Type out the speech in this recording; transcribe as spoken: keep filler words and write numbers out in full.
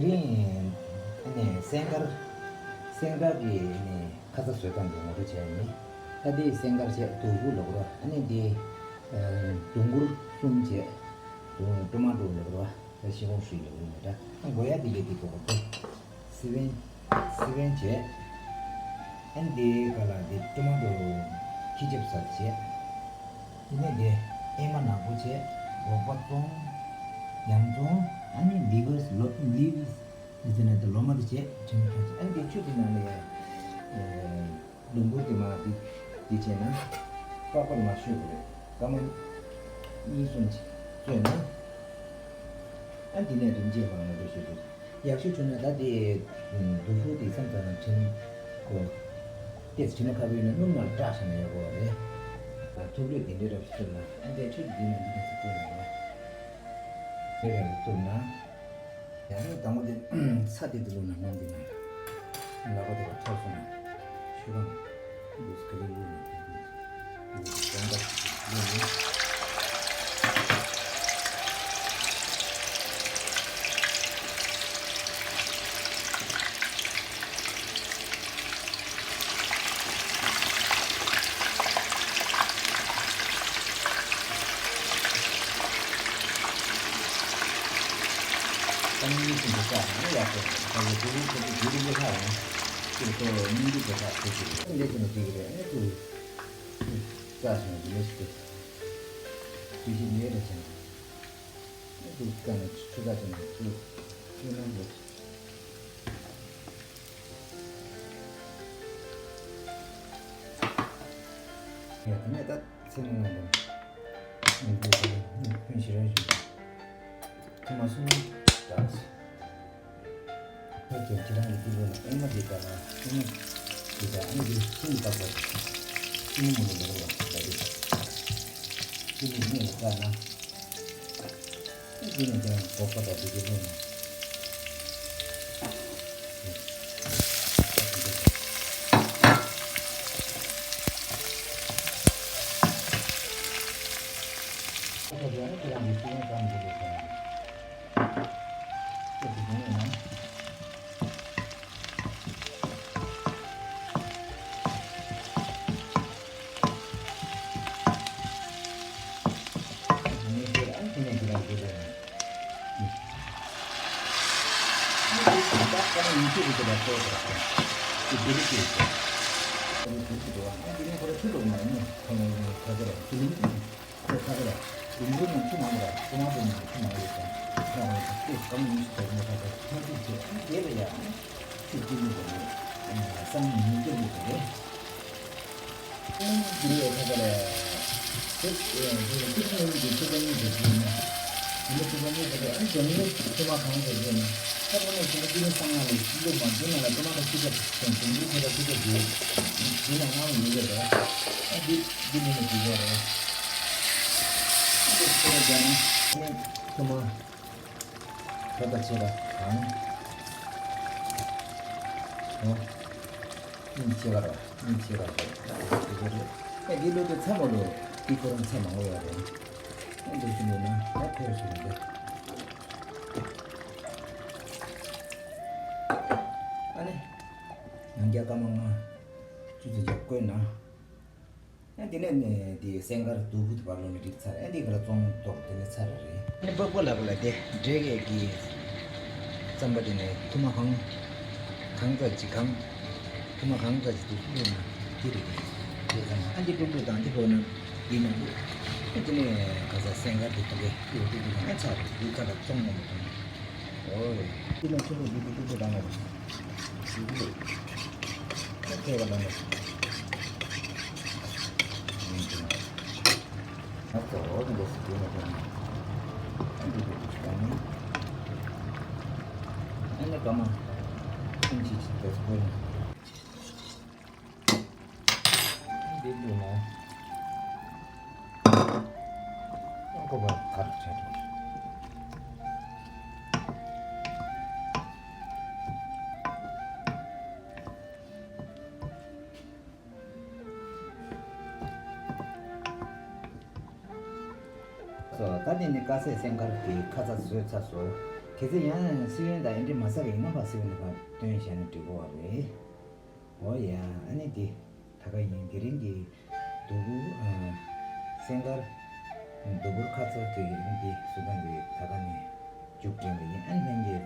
དེ་རིང་ཨ་ནི་སེང་དཀར་སེང་དཀར་གྱི་ཨ་ནི་ཁ་ཚ་བཟོ་སྟངས་དེ་ངོ་སྤྲོད་བྱས་ནི། ད་དེ་སེང་དཀར་བྱས་དུ་བུ་ལོག་རོ། ཨ་ནི་དེ་ཨ་ལྡུམ་གུར་གསུམ་བྱས། ཏོ་ཊོ་མ་ཊོ་ལོག་རོ། ད་ཤིང་ཀོང་ཧྲུའི་ལོག་རོ་མེད་ད། ཨ་མགོ་ཡ་དེ་གས་དེ་གོ་གོ་ཏེ། སི་པན་སི་པན་བྱས། ཨ་ནི་དེ་ག་ལ་དེ་ཊོ་མ་ཊོ་ཁི་ཅབ་ཟ་བྱས། དེ་ནས་དེ་ཨེ་མ་ནག་པོ་བྱས། སྒོག་པ་བཙོང་། ཡང་བཙོང་། ཨ་ནི་ལི་ཝར་ལོ་ལི་ཝར་ཟེར་ན་དེ་ལོ་མ་དེ་བྱས། ཁྲེམ་ཁྲ་བྱས། ཨ་ནི་དེ་ཆུ་དེ་ནང་ལ་ཡ་ལྡུམ་གུར་དེ་མ་དེ་དེ་བྱས་ན་པགས་པ་མ་བཤུས་པ་རེད། སྐར་མ་གཉིས་གསུམ་བཙོས་ན། ཨ་དེ་ནས་རིམ་གྱིས་མང་པོ་བཤུས་ཏེ། ཡག་ཤོས་བྱུང་ན་ད་དེ་དུ་ཧྥུ་དེ་མཚམས་མཚམས་ཁྲིམས་ཁོ་ཏེས་ཁྲིམས་ཁ་བའི་ནང་སྣུམ་ནང་བཀྲག་བྱས་ན་ཡག་པོ་རེད། ཐུག་ལུས་དེ་འདྲའི་རབ་ཤིག་བཏུབ་ན། ཨ་འདྲའི་ཁྲིམས་དེ་ནང་འདི་འདྲ་ཞིག་བཏུབ་ན་རེད། དེ་རབ་བཏུབ་ན་ཡང་རེད། དང་པོ་དེ་ཚྭ་དེ་དུ་བླུགས་ན་སྣུམ་དེ་ནང་ལག་པ་དེ་ལ་ཐོགས་སོང་ན་ཤུ་རང་འདུག་སྐད་ལུགས་ནས། ཡ་ད་ནས་ད་ཚེ་ནས་ང་དང་ང་དང་ཕུན་ཞི་ར་ཞིག་ཐུ་མ་སུ་ནི་ད། ཁྱོད་ཀྱིས་ཁྱེད་རང་གི་སྐྱེས་བུ་ལ་ཨེ་མ་དེ་ལྟ་ན་ཨེ་མ་དེ་ལྟ་ཨེ་མ་དེ་ཤིན་ཏུ་བཏགས་པ་ཤིན་ཏུ་མོ་ལ་ལོག་ལ་ལ་དེ་ཤིན་ཏུ་མོ་ལ་ལྟ་ན་ཨེ་དེ་ནས་ཀྱང་འགོག་པ་དང་དེ་དེ་ལོ་ན། ཁྱེད་རང་གི་སྐྱེས་བུ་ཙམ་དུ་ལོག་ལ། ཁོ་ཁ་ཁ་ར། ལུང་རིགས་ནང་ཆུ་མང་ར། ཁོ་མ་དེ་ནང་ཆུ་མང་ར། ཁོ་མ་དེ་ནང་ཆུ་མང་རེད་ཀྱང་། ཁོ་རང་ཚོ་སྐད་གང་ཡིན་ཞིག་དེ་མོ་ཁ་ཁ་ཁ་ཁ་ཁ་ཁ་དེ་ལ་ཡ་ཆུ་སྐྱིད་མོ་དེ་རེད། བསམ་མི་སྐྱིད་མོ་དེ་རེད། ཁོ་མ་དེ་ཁ་ཁ་ར། དེ་དེ་དེ་ཁོ་མ་དེ་ཆུ་ཁ་ཉིད་དེ་དེ་ནི། དེ་ནི་ཆུ་ཁ་ཉིད་དེ་རེད། ཨ་ནི་དེ་ནི་ཆུ་མ་གང་དེ་རེད་ནི། ཁ་ཁ་ནས་ཆུ་མ་དེ་ནི་གསང་སྔགས་ལས་བླུགས་མ་དེ་ནང་ལ་ཁོ་མ་ཁ་ཆུ་ཁ་དང་དེ་ནི་ཁ་ཁ་ཆུ་ཁ་དེ་དེ་ནང་སྔགས་ཡོད་རེད། ཨ་དེ། འདི་ནི་ནི་འདི་ག་རེད། འདི་ཁོ་ར་ཀྱང་ནི་ཐུ་མ་ད་ལྟ་བྱེད་པ་གང་། ཨོ། སྙིང་རྗེ་ག་རེད། སྙིང་རྗེ་ག་རེད། འདི་ག་རེད། ཨེ་འདི་ལོ་དེ་ཚ་མོ་ལོ། འདི་ཁོ་རང་ཚ་མང་པོ་ཡོད་རེད། ཨེ་འདི་ཞིག་ལོ་ན་ད་ཁོ་ར་ཞིག་ལོ་དེ། ཨ་ནི། ཡང་རྒྱ་སྐར་མ་ལྔ། ཆུ་ཚོད་བརྒྱད་བསྐོལ་ན། ཨ་དེ་ནས་ནས་དེ་སེང་དཀར་དུ་བུ་དེ་བར་ལོ་ནས་རིག་ཚར། ཨ་དེ་ག་ལ་བཙོང་ཐོག་དེ་ནས་ཚར་རེད། ཨ་ནི་པགས་པ་ལ་ག་ལ་དེ་འབྲས་ཀྱི་རྩམ་པ་དེ་ནས་ཐུ་མ་གང་གང་ཙམ་ཅིག་གང་། ཐུ་མ་གང་ཙམ་ཅིག་དུ་བླུགས་ན་དེ་རེད། དེ་ཙམ་ཨ་དེ་ཀྲུག་ཀྲུག་དང་དེ་བོ་ན་དེ་ན་ཨ་དེ་ནས་ག་ས་སེང་དཀར་དེ་ཐུ་གེ་དེ་བོ་ཀྲུག་ཀྲུག་དང་ཨ་ཚར་རེད། དེ་ཚར་ལ་བཙོང་མ་མ་བཙོང་། ཨོ། དེ་ནས་ཆུ་ལུག་དེ་དེ་དེ་དང་ལ་དེ་དེ་ལུག་ཁྱེད་ཁྱེད་ལ་ནས་ཡིན་གྱི་ན་ཨ་ཙོ་འོ་དེ་འདྲ་ཞིག་དེ་ནས་དེ་ནས་ཨ་འདི་དེ་དེ་ཞིག་ཨ་ནི་ཨ་ནི་ཀ་མ་ཨིན་ཅི་ཅི་དེ་སྐོར་ནས། འདི་བླུགས་ན། ཨང་ཀོ་བ་གར་བྱས་འདུག་སོ། ད་འདི་ནི་དཀར་ཟས་སེང་དཀར་གྱི་ཁ་ཚ་བཟོས་ཚར་སོང་། གལ་སྲིད་ཡང་སི་ཝིན་དང་ཨེ་འདྲ་མ་ཟ་བ་ཡིན་ན་ཕར་སི་ཝིན་དུ་ཕར་སྟོན་བྱས་ན་འགྲིག་གོ་བ་རེད། འོ་ཡ། ཨ་ནི་འདི་ད་ག་ཡིན། དེ་རིང་གི་དུ་བུར་ཨ་སེང་དཀར་དུ་བུར་ཁ་ཚོར་དེ་ཡིན། འདི་སུ་དང་འདི་ད་ག་ནས་མཇུག་སྒྲིལ་བ་ཡིན། ཨ་ནི་ལྷན་རྒྱས།